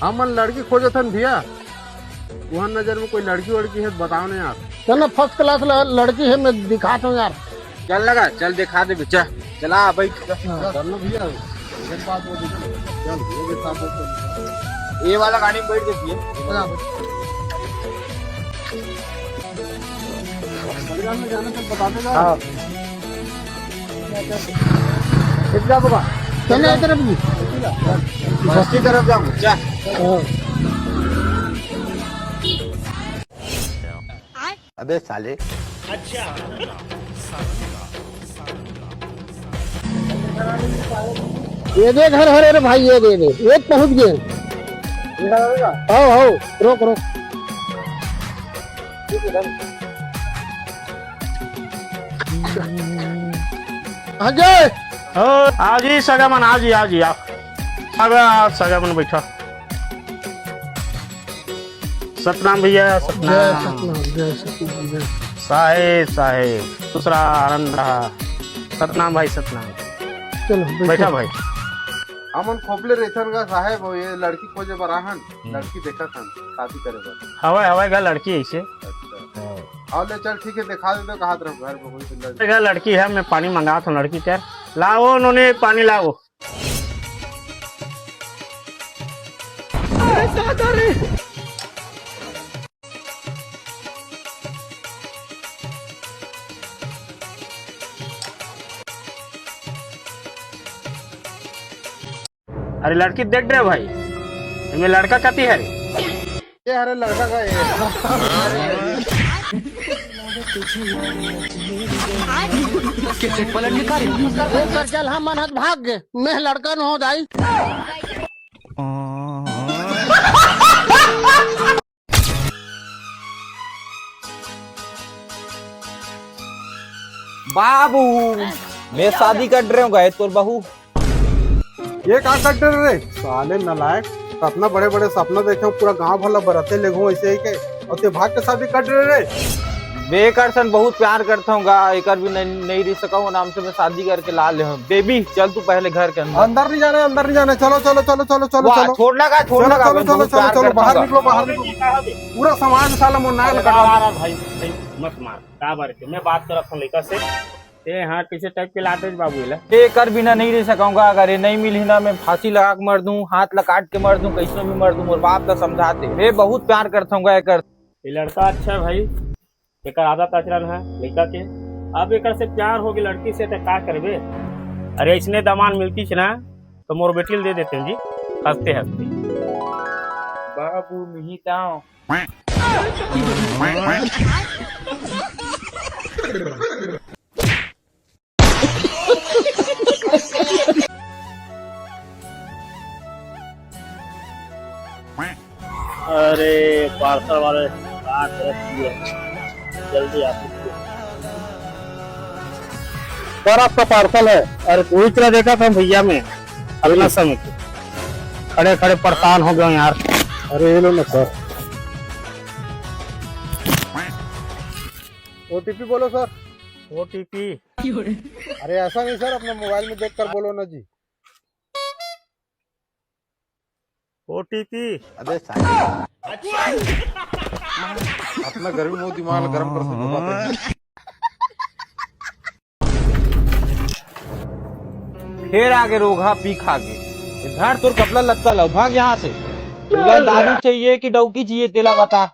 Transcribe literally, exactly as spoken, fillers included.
हमन लड़की खोजत हन भैया, तुहर नजर में कोई लड़की वड़की हे त बताओ ना यार। चल ना, फर्स्ट क्लास ल-, लड़की हे, मैं दिखात हूँ यार। चल लगा, चल दिखा दे बच्चा, चला बैठ। चल ना भैया, ये बात हो गई। चल, ये दिखा दे। ये वाला गाड़ी में बैठ जाती है। चला। हाँ। कितना होगा? चल ना इधर अभी। बस्ती तरफ जाऊँ, जा। हाँ। अबे साले। ये दे घर हरे रे भाई, ये दे दे, ये पहुंच गए। आओ, आओ, रोक, रोक। हाँ जी। ओ, आओ जी, सगा मन, आओ जी, आओ जी, आओ। अब आओ, सगा मन, बैठा। सतनाम भैया, जय सतनाम। सतनाम, जय सतनाम, जय। साहेब, साहेब, दूसरा आनंद रहा। सतनाम भाई, सतनाम। चलो, बैठो। बैठा भाई। हमन खोपले रहिथन गा साहेब, ये लड़की खोजे बर आहन, हम्म। लड़की देखत हन, शादी करे बर। हवय, हवय गा लड़की ऐसे। अच्छा। हाँ। ले चल, ठीक है, दिखा दे तो, कहा तरफ घर में कोई सुंदर गा लड़की है, मैं पानी मंगात हूँ लड़की के। लाओ, नोनी, पानी लाओ। अरे लड़की देख रे भाई, एमे लड़का कति हरे? ये हरे लड़का का ये। पलट निकाल। ओकर जलहा मन हत भाग गे, मैं लड़का न हो दाई। बाबू, मैं शादी कर रहे हूँ, गए तोर बहू। ये का कर रहे रे साले नालायक, इतना बड़े बड़े सपना देखे हूँ, पूरा गांव भर ला बराते लेगो ऐसे ही के, और ते भाग के शादी कर रहे रे। मैं एकर सन बहुत प्यार करता हूँ गा, एकर भी नहीं, नहीं रह सका हूँ, नाम से मैं शादी करके ला ले हूँ। बेबी, चल तू पहले घर के अंदर। अंदर नहीं जाना है, अंदर नहीं जाना है। चलो, चलो, चलो, चलो, चलो, वाह, चलो। छोड़ना का, छोड़ना चलो, का, चलो, मैं चलो, बहुत चलो, प्यार चलो, करता हूँ बाहर गा। निकलो, बाहर निकलो। पूरा समाज साला मोर नाल अरे कटा। यार, यार, भाई, भाई, मत मार। का बार के? मैं बात करत हूँ लइका से। ते हाँ, कैसे टाइप के लाते बाबू एला? एकर बिना नहीं रह सका हूँ गा, अगर ये नहीं मिली ना, मैं फांसी लगा के मर दूँ, हाथ ला काट के मर दूँ, कैसे भी मर दूँ, मोर बाप ला समझाते। मैं बहुत प्यार करता हूँ गा एकर। ये लड़का अच्छा है भाई, एकर आदत आचरण है लइका के। अब एकर से प्यार होगे लड़की से, त का करबे? अरे, इसने दमान मिलती ना, तो मोर बेटी ल दे देते हैं जी, हंसते हंसते। बाबू मिहिताओ। अरे, पार्सल वाले, कहाँ तरफ की है? जल्दी आप। सर, आपका पार्सल है। अरे, वही तरह देखा था भैया मैं, अगला समय के। खड़े खड़े परेशान हो गए यार। अरे, ये लो ना सर। ओटीपी बोलो सर। ओटीपी? अरे, ऐसा नहीं सर, अपने मोबाइल में देख कर बोलो ना जी। ओटीपी। अबे साले। अपना गर्मी में वो दिमाग गर्म कर सकते बात है। फेर आगे रोगहा पी खा के। धर तोर कपड़ा लत्ता लाओ, भाग यहाँ से। तुला दारू चाहिए कि डौकी चाहिए, तेला बता।